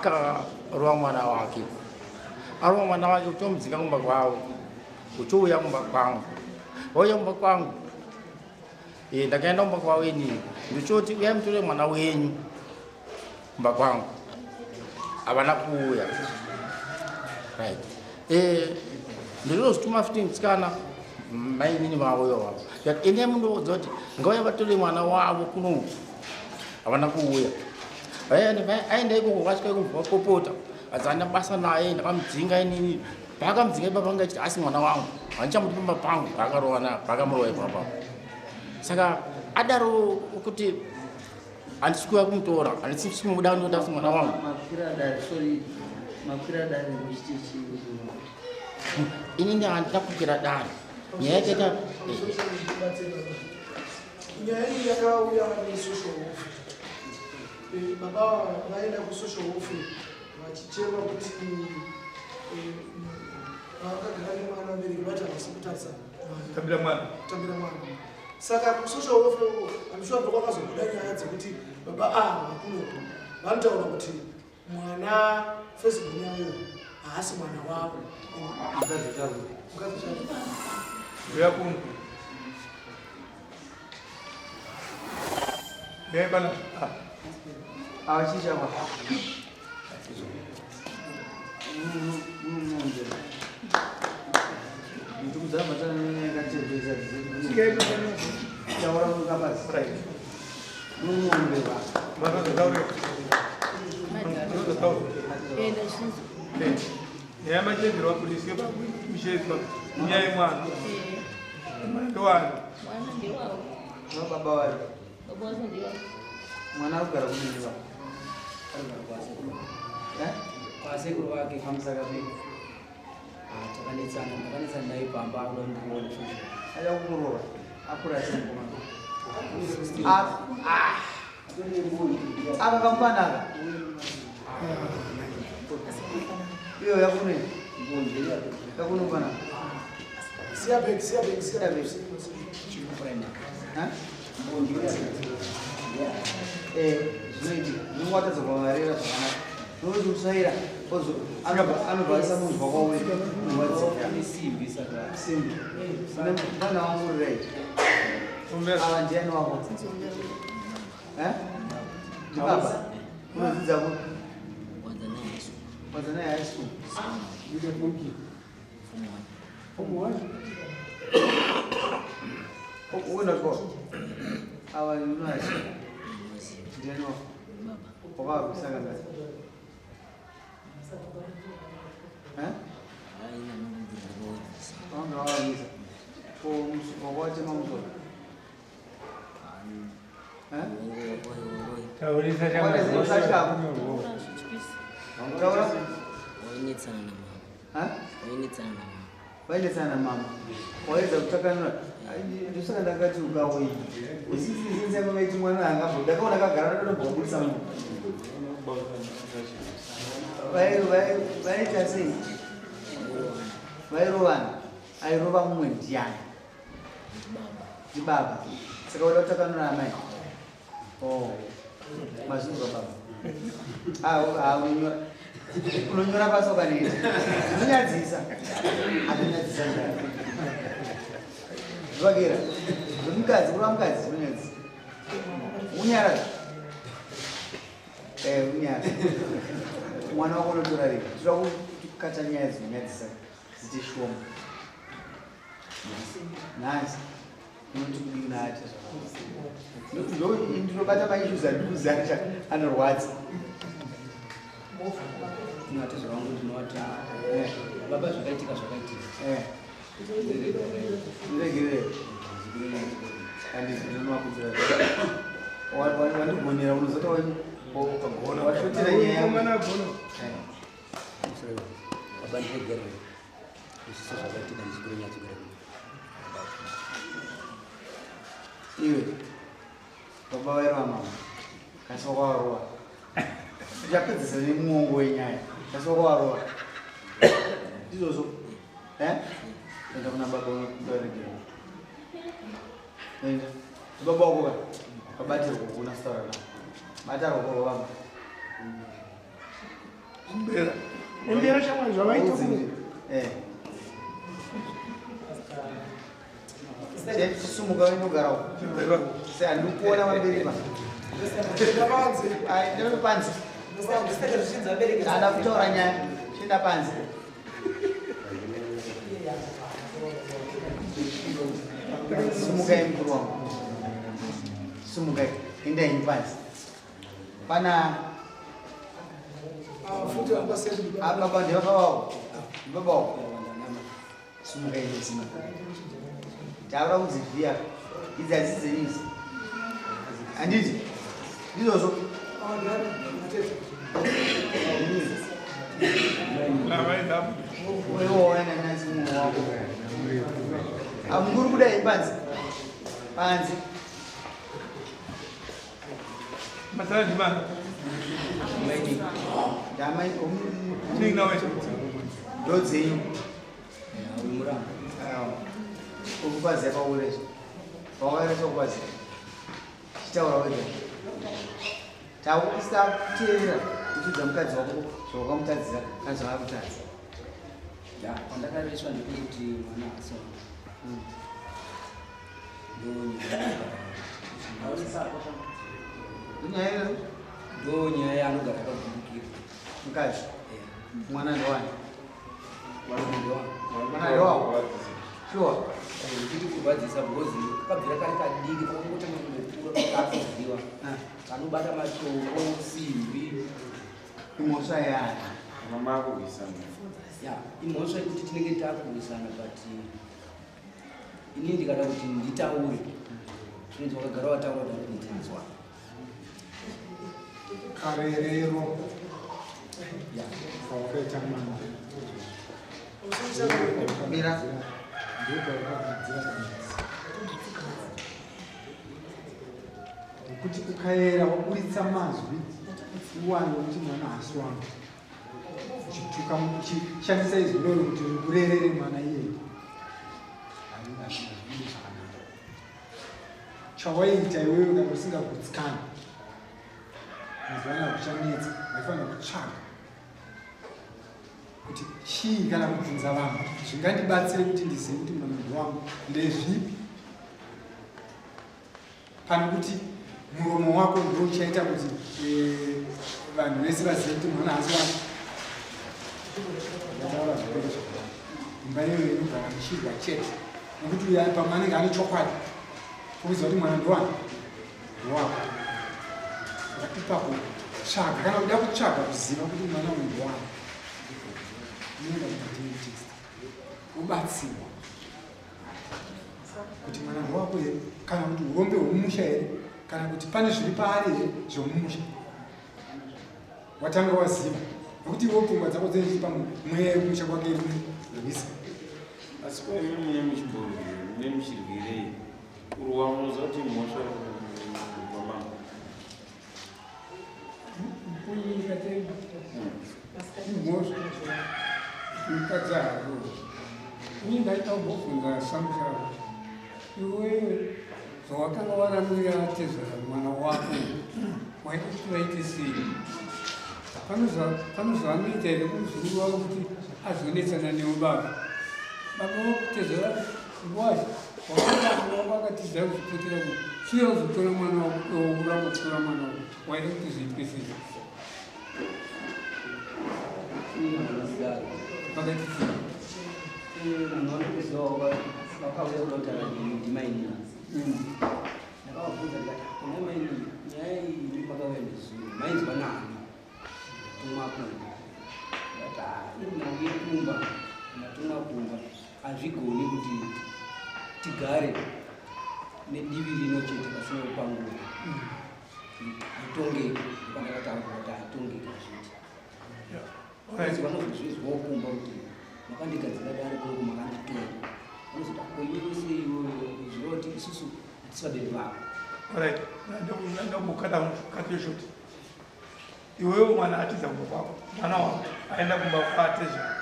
Akarova mwana wake, arova mwana wake kutomudzinga kumba kwavo, kuchouya kumba kwangu, vauya kumba kwangu. Ndakaenda kumba kwavo inini, ndichoti uyai mutore mwana wenyu kumba kwangu, havana kuuya. Right. Ndinozvituma futi musikana mainini vavo ivavo, ndikati endai mundoudza kuti ngauya vatore mwana wavo kunoku, havana kuuya. Aenda ikoko, vasvika ikoko vapopota, adzana basa naye, ndakamudzinga inini. Paakamudzinga ipapo anga achiti asi mwana wangu handichamuti pamba pangu, paakamurova ipapo. Saka adaro kuti handisi kuuya kumutora, handisi kumuda, ndoda asi mwana wangu. Makwira dare muchiti chii? Inini handina kukwira dare, nyaya yakaita Nyaya iyi yakauya nesocial welfare. Baba vaenda kusocial welfare vachichema kuti vakagara nemwana, vabereki vati havasi kutarisa tambira mwana. Kutambira mwana. Saka kusocial welfare uko I'm sure ndokwakazobuda nyaya dzekuti baba ava vakunoko vanotaura kuti mwana firstborn yayo haasi mwana wavo. Mukadzi chavo. Uya kuno. Uyai pana. Ah. Awachisha kwa. Sikai pana. Taura mukabasi. Right. Munombe. Vanozotaura. Vanozotaura. Enda. Nyaya machembero polisi mushedzwa nyaya yemwana. Mwana ndowani? Mwana ndewavo. Baba vari. Baba wacho ndewavo. Mwana ari kugara kunini va? Eh? Kwasekuru vake. Pamusaka pei? Ah, takanetsana, ndakanetsana naye pamba, akuda kundiona shosho. Aida kukurova. Akura sei mukomana? 16. Aka kamfanaka. Iyo yakune. Yakuno pana. Siya bag, siya bag, siya bag. Ha? Zvinoitika. Zvinowatadza kuvarera zvakanaka. Unoti usaira ozo anobva aisa munhu kwakwauri unorwadzika. Simbi saka. Simbi. Mwana wangu uri right. Ava ndiani wako? Eh? Ndibaba. Unodzidza ku? Wadzanai High School. Form one. Uenda chikoro? Ava unoziva. Ndiani wako? Wakarwisa kangani? Eh? Wanga wakarwisa. Ko wakawatema musoro? Eh? Taurisa. Usatya. Taura. Wainetsana namama. Ha? Wainetsana namama. Vainetsana namama. Waedza kutakanura. Ndosaka ndakati ukauyi. Usisisinzi yamamaiti mwana angambo. Ndakaona kagara ndatombobudisa munhu. Vaita sei? Vairovana. Airova mumwe ndiani? Ndibaba. Saka wada kutakanura amai? Oh. Mazvinzwa baba. Ah, ah, unonyora. Unonyora pasi ukaneta. Zvinonyadzisa. Azvinyadzisa ndani. Zvakera. Zvemukadzi, kurova mukadzi zvinonyadzisa. Unyarara. Unyarara. Mwana wako unotora rega. Tinoda kukata nyaya dzinonyadzisa dzite shoma. Nhasi. Unoti kudii nacho? Ndo ndinobata maissues andikuziva anorwadza. Ndinowata zvavangu, ndinowata baba, zvakaitika zvakaitika. Ndiregerere. Handisi ndinovakudzira. Wandigonera unozota washotera nyaya yangu. Mwana agona. Baba, ndiregerere zviso zvakaitika, ndizikure nyatsogara. Iwe. Baba vairova mama. Kasi wakavarova. Ndichapedzisa nemuongo wenyaya. Kasi wakavarova. Ndizvozvo. Eh? Enda kuna baba unokuregera. Enda. Baba wako ka. Kabate ruoko una sitaura navo. Bata ruoko rwababa. Mbera. Embera shamwari zvavaita kuno. Sumuka uindogara uko. Se handikuona pamberi pa. Ai, ndinoto panze. Ada kutaura nyaya. Chienda panze. Sumukai mukuru wangu. Sumukai. Endai henyu panze. Pana baba ndebaba wavo. Baba wavo. Sumukai simuka. Taura kudzivhiya. Idzi hadzisi dzenyu idzi. Handiti? Ndizvozvo. Amukuru kudai panze. Panze. Masala ndimana. Ndamai Ninga wetu. Ndodzenyu. Ukupaziya paureswa. Pawakareswa kupaziya. Chitaura wega. Takusateerera kuchidza mukadzi wako zvawakamutadzira kana zvaakutadza. Ya, pandakareswa ndekuti mwana haasi wangu. Nyaya iyoyo? Ndo nyaya yaanogara akagumukira. Mukadzi? Mwana ndewani? Mwana ndewani. Mwana ndewako? Sure. Ndikuti kurwadzisa because kabvira kari kadiki kakangotanga kungokura kakuziva. Kanobata matombo, simbi. Imhosva yaani? Mama akurwisana. Ya, imhosva yekuti tinenge takurwisana but inini ndikada kuti nditaure zvinonzi wakagara wataura kuti ndinzwa. Karerero kwakaita mwana. Mira. Nekuti ukaera waburitsa mazwi iwayo kuti mwana haasi wangu, uchituka uchishandisa izwi iroro kuti rikurerere mwana iyeye, hazvidi zvakanaka. Chawaiita iwewe kana usingagutsikani mazuva anaya kuchanetsa, waifanira kutsvaga kuti chii kana kubvunza vanhu zvingandibatsire kuti ndizive kuti mwana ndewangu ndezvipi, pane kuti muromo wako ndo uchaita kuti vanhu vese vazive kuti mwana haasi wangu. Ndataura zvirwere zvakawanda, imba iyoyo inogara muchirwa chete, nekuti uyo pamwe anenge ane chokwadi kuziva kuti mwana ndewani ndewako. Saka ipapo tsvaga, kana kuda kutsvaga kuziva kuti mwana uyu ndewani, unoenda kumaDNA test ubatsirwa kuti mwana ndewako here, kana kuti urombe hwemumusha here, kana kuti pane zviri paari here zvemumusha. Watanga waziva, nekuti iwe pfungwa dzako dzinenge pamwe mweya yekumusha kwake iri kurwisa. Asi ko imi mune muchimborwirei, mune muchirwirei? Kurwa munoziva kuti mhosva mama. Kunyika tedu imhosva mukadzi harovi. Ini ndaita kumbobvunza samusha, iwewe zvawakanga waramwira tezvara mwana wako waida kuti vaite sei? Pane zvaanoita here kumuzukuru wako kuti azonetsana newe baba? Baba wakutezvara wacho wakanga wako akatiza kuzvipotera kuti chiuya kuzotora mwana wako, iwe uramba kutora mwana wako, waida kuti zviitwe sei? Vakati chii? Munhu wandikuziva wakauya kuda kutaura neni ndimainini. Ndakavabvunza ndikati, kona mainini, nyaya iyi imi makauya nezuro, mainzwa nani? Tumwa kumba. Ndikati, ah, nhau yekumba, ndatumwa kumba, hazvigoni kuti tigare nedivi rino chete pasina kupangura. Haitongeki, ndopandakataura kuti haitongeki hazviiti. Vanzi vanozozvizwawo kumba kuti makandigadzira dare kuno makanditora. Vanozoti ako iwewe sei iwewe zvireva kuti isusu hatisi vabereki vako. Alright, ndambokata kati short. Iwewe mwana atiza kumba kwako, mwana wako aenda kumba kwaatezvara.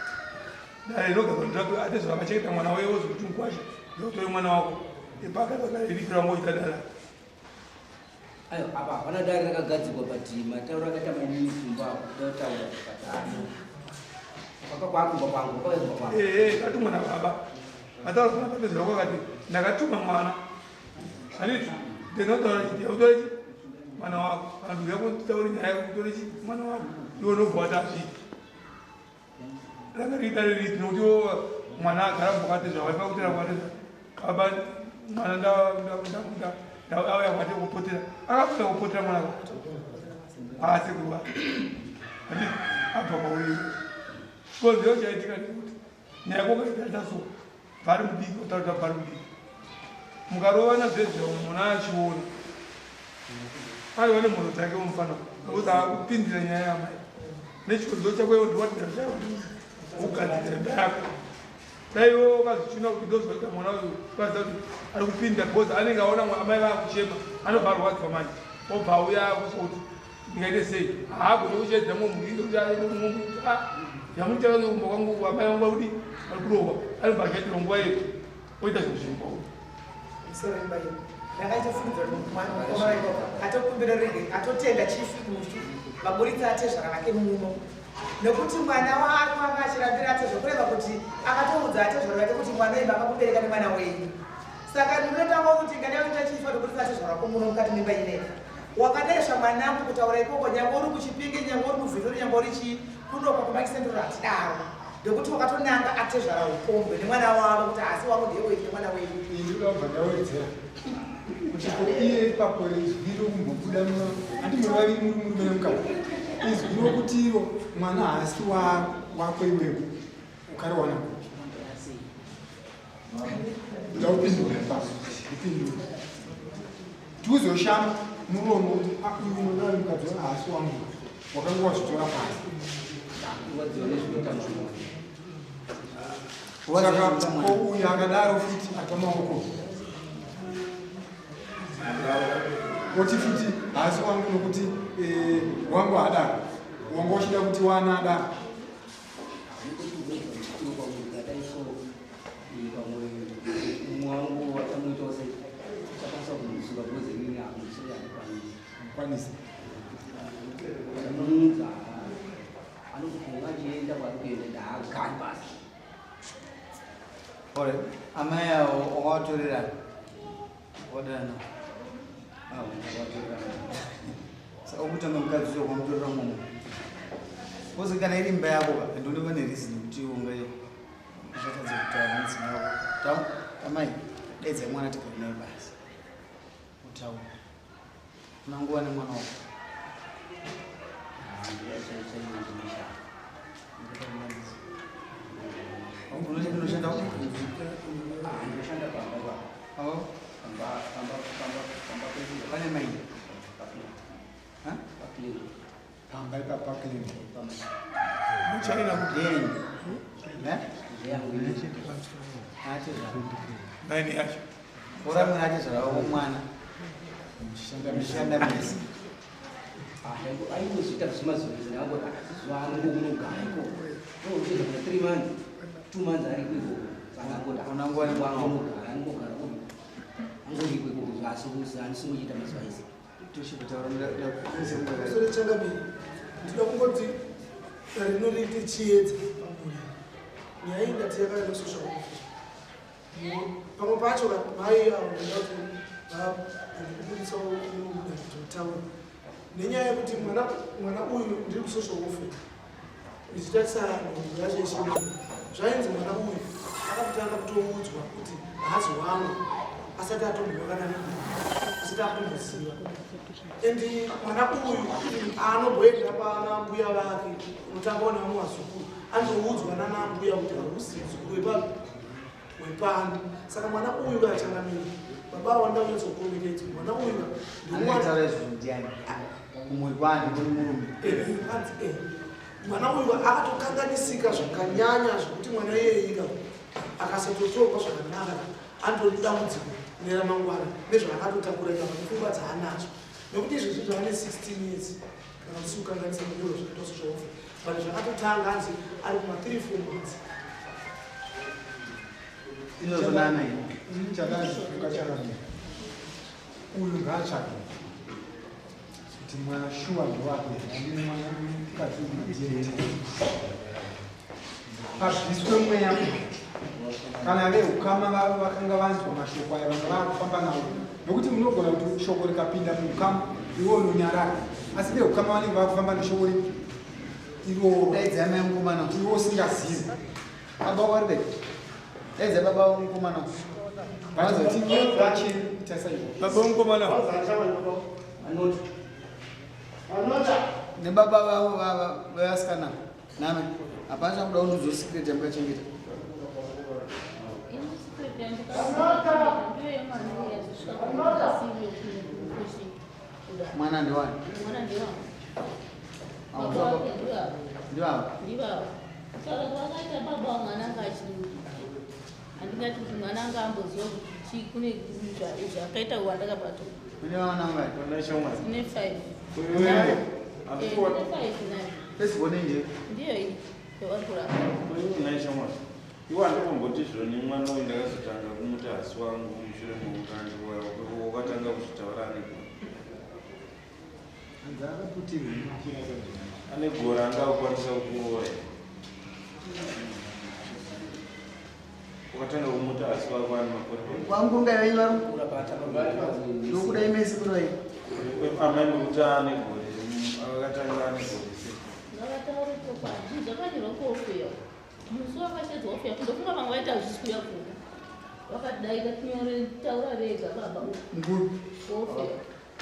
Dare rinogadzwa ndiraku atezvara vachengeta mwana wewe wozokuti mukwasha ndotore mwana wako. Ipaka dare riri rangoita dare. Ayo apa hapana dare rakagadzirwa but matauro akaita mainini kumba kuda kutaura but ano. Kwaka kwakumba kwangu, kwakauya kumba kwangu. Ee, katumwa nababa. Mataura pana papezera kwakati ndakatuma mwana. Handiti ndinotaura chiti utore chi mwana wako. Kana kuti yakutaura nyaya yako utore chi mwana wako. Iwe unobva wati hazviiti. Ranga riita riri nokuti iwo mwana agara mukati zvawaifa kutera kwati baba mwana ndauya kwati kupotera. Akapota kupotera mwana asekuru vake. Handiti abva kwauri. Konzero chaitika ndekuti nyaya kwakaita so bvari mudiki otaura bvari mudiki. Mukarovana zvezve munhu achiona. Aiwa nemhoro dzake mufana nokuti akupindira nyaya yamai. Nechikonzero chako iwe ndiwati ugadzira imba yako. Dai iwe wakazvichuna kuti ndozvaita mwana uyu ukaziva kuti ari kupinda because anenge aona amai vakuchema anobva arwadziwa manje. Obva auya akuti ndingaite sei? Haagoni kuchedza mumwe munhu yamuita kumba kwangu amai vangu vari kudii? Vari kurohwa. Anobva achaitira nguva iyo oita zvinhu zviri kwauri. Musoro imba iyo. Ndakaita fungidziro kuti mukomana ikoko atokumbira rege atotenda chifi kuti vaburitsa atezvara vake muno. Nekuti mwana wake wanga achirambira atezvara kureva kuti akatoudza atezvara vake kuti mwana uyu makamubereka nemwana wenyu. Saka ndinotanga kuti ngada kuita chifi atoburitsa atezvara wako muno mukati memba ineyi. Wakadaisva mwanangu kutaura ikoko nyangwe uri kuChipinge nyangwe uri kuVhindori nyangwe uri chii kunokwa kumakisendoro hatidaro. Ndokuti wakatonanga atezvara upombwe nemwana wavo kuti asi wako ndewetu nemwana wenyu. Ini ndobva ndawedzera kuti ko iye ipapo izwi rokumbobuda handi muri vaviri muri murume nemukadzi. Izwi rokuti iro mwana haasi wako iwewe ukariwana kupi? Ndaupindura ipapo, upindura. Tiuzoshama muromo kuti uyu mwana wemukadzi haasi wangu. Wakanga wazvitora pasi. Saka ko uyu akadaro futi ari pamaoko. Oti futi haasi wangu nokuti wangu haadaro. Wanga uchida kuti wana adaro. Kwanisa. Anofunga achienda kwaari kuenda ndaagari pasi. Ore, amai avo wakawatorera wadana. Wakawatorera. Saka ukutanga mukadzi uyo wakamutorera mumwe. Kozi kana iri imba yako ka, ndoneva nereason yekuti unge uchatadza kutaura nemudzimai wako. Amai, daidzai mwana tigare naye basi. Utaura. Una nguva nemwana wako. Unoti unoshanda ku? Ndinoshanda pamba ipapo. Oh. Pamba, pamba, pamba, pamba pedu. Pane mai? Ha? Paclean. Pamba ipapo paclean. Muchaina kuti Ndeni. Eh? Ndeyangu ini. Atezvara. Maini yacho. Ora mwana atezvara wako mwana. Mushanda mese. Aingozviita zvimazuva ndangoti zuva anongounogara ikoko. Unozoita kuna 3 months, 2 months ariko ikoko. Saka angoti Una nguva nemwana wako. anogara, anongogara kupi. Angoriko ikoko asi andisingochiita mazuva ese. Tochikutaura Sore changamire, ndinoda kungoti rinoriite chiedza pamhuri. Nyaya iyi ndati yakaenda kusocial welfare. Pamwe pacho mai avo ndoda kuti vagone kuburitsawo kutaura nenyaya yekuti mwana uyu ndiri kusocial welfare ndichitarisa nhoroondo yacho yechimwe. Zvainzi mwana uyu akatotanga kutoudzwa kuti haazi wangu asati atomboona kana nenguva, asati atomboziva. And mwana uyu anomboenda pana mbuya vake unotanga ona vazukuru, anotoudzwa nana mbuya kuti hausi muzukuru wepano. Saka mwana uyu kachangamira baba wanda kunyatsokukomekedzwa mwana uyu ndimwana Anotaura izvozvo ndiani? Kumwe kwani kuri murume. Hanzi mwana uyu akatokanganisika zvakanyanya zvekuti mwana iyeyika akasatotorwa zvakanaka anotori dambudziko neramangwana nezvaakatotakura ikapa nepfungwa dzaanadzo. Nekuti izvezvi zvaane 16 years kana kuti sikukanganisa manyoro zvakaita social welfare, but zvakatotanga hanzi ari kuma 3 4 months. Inozonana ini. Ini chakazvifunga chakamira. Uyu ngaatsvake. Kuti mwana shuwa ndewake handine mwana mukadzi uyu. Pabviswe mweya kana veukama vakanga vanzwa mashoko aya vanga vakufamba nawo, nokuti munogona kuti shoko rikapinda muukama iwe unonyarara, asi veukama vanenge vakufamba neshoko iroro. Daidzai mai mukomana. Iwe usingazivi. Baba wari daidza baba mukomana. Vachiita saizvozvo. Baba mukomana. Anoti nebaba vavo vevasikana name hapana chakuda kundiudza secret yamukachengeta. Mwana ndewani? Mwana ndewani. Ndivavo. Ndivavo. Saka vakaita baba wamwana anga achiri, handingati kuti mwana anga amboziva kuti chii kune zvakaita wandakabatwa. Mune vana vangani? Tine 5. Wewe. Tine 5 nayo. First born nje. Ndiyo iyi yavari kurapa. Iwo handikomboti zvoni mwana uyu ndakazotanga kumuti hasi wangu mushure mekutangi wakatanga kuzvitaura ane gore. Hanzi akaputirwa nemachira saizvozvo. Ane gore anga akukwanisa kukuroora. Wakatanga kumuti hasi wako ane makore mangani? Kwangu ngai vari ndokuda imesi kudai. Amai mukuti ane gore, akatanga ane gore sei? Ngavataure chokwadi, zvakanyorwa kuofeya. Musi wakashedzwa ofeya, ndofunga vamwe vaita hazvisi kuuya kuno. Vakati dai tinyore taura rega baba. Nguru. Kuofeya.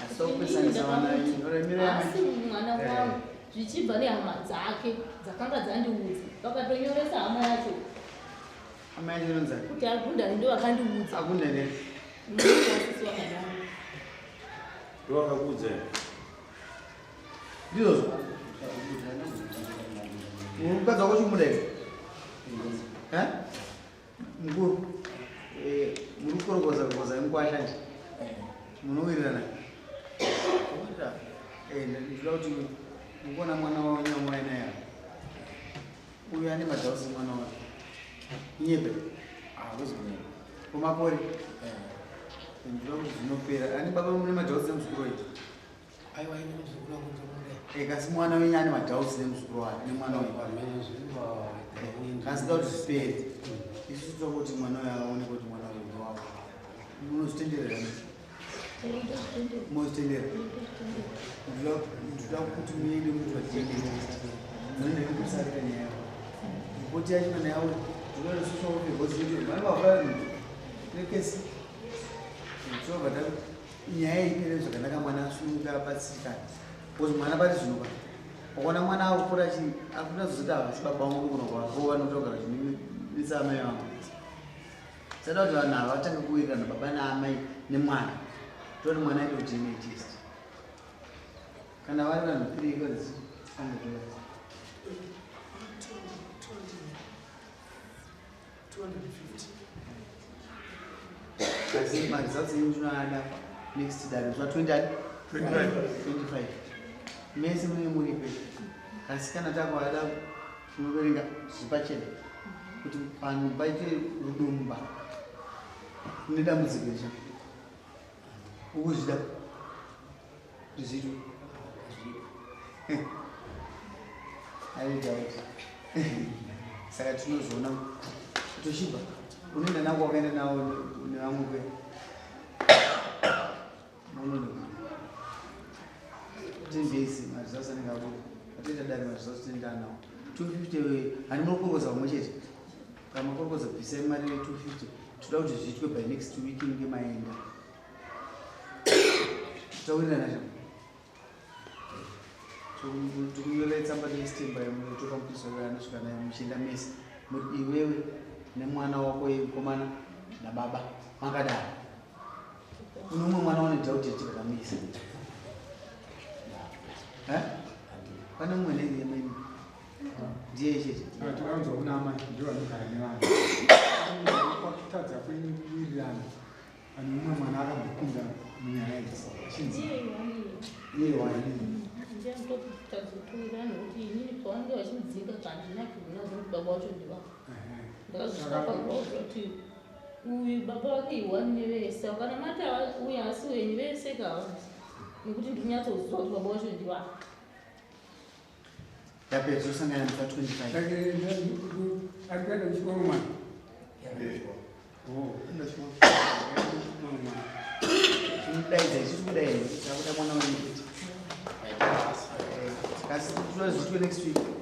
Asi wakupesanisa vana venyu. Asi mwana wangu zvichibva nehama dzake dzakanga dzandiudza, vakatonyoresa hama yacho Amai yacho inonzi ani? kuti agundani ndo vakandiudza. Agundani. Munosisi wakadaro. Ndiwo akakuudza here? Ndizvozvo. Mukadzi wako chikumuda here? Eh? Mukuru. Muri kukorokoza kukoza mukwasha nje. Munowirirana? Ndinoda kuti mukuona mwana wavo nyamwai naye. Uyu ane madhausi mwana wake. Nyepe. Hakuzi kunyepa. Kumakore. Ndinoda kuti zvinopera. Ani baba mune madhausi nemuzukuru wenyu? Aiwa, ini muzukuru wangu ndomuda. Kasi mwana wenyu ane madhausi nemuzukuru wake nemwana wenyu. Kasi ndoda kuti zvipere. Isusu toda kuti mwana uyu aone kuti mwana uyu ndewako. Munozvitendera here? Munozvitendera? Ndoda kuti muende muitwa DNA. Munoenda nekusarira nyaya yako. Ripoti yacho kana yauya, ndinoda social welfare because kuti vana vavhura nekesi. Tobva nyaya iyi ipere zvakanaka, mwana asununguka abatsirikana. Because mwana pari zvino pa ukaona mwana akukura akuna zozoti havasi baba vangu, unogona kuvarova nokutogara zvinonetsa amai vangu. Sada kuti vanhu ava vatange kuwirirana baba naamai nemwana, toti mwana aite DNA test. Kana vari vanhu 3 kwanzi $100. 250. Asi maresults enyu ndinoada next dare zva 20 25. 25. Mese munenge muripo. Asi kana takuada tinoverenga zviri pachena kuti vanhu paite rudumba kune dambudziko icha ukuzvida kuti zviitwe. I doubt. Saka tinozoona tochibva unoenda nako wakaenda nawo nevamwe kwe unoenda 10 days maresults anenge abuda. Atoita dare maresults toenda nawo 250. Hani munokorokoza pamwe chete, kana makorokoza bvisai mari ye 250. Toda kuti zviitwe by next week inge maenda. Taurirana cha tikunyorera tsamba nestemba yemutopa mupurisa anosvika nayo muchienda mese muri iwewe nemwana wako mukomana nababa makadaro. Une umwe mwana une doubt yachikakamisa. Pane mumwe neyemaini ndiye chete. Takaunzwa kuna amai ndivo vanogara nevanhu. Kwakutadza kwenyu kuwirirana, pane mumwe mwana akambopinda munyaya idzi chinzi iye wani. Ndiye ndokutadzokuwirirana nekuti inini pavanenge vachimudzinga kandina kunazo kuti baba wacho ndivavo. Ndakazosvika pakuvaudza kuti uyu baba vake iwani nevese kana mati uyu asi wenyu vese kavasi. Nekuti ndikunyatsoziva kuti baba wacho ndivani. Yapedza osangana musi wa 25. Ari kuenda kuchikoro mwana. Tinodaidza isusu kudai takuda mwana wangu. Kasi tinozoitwe next week.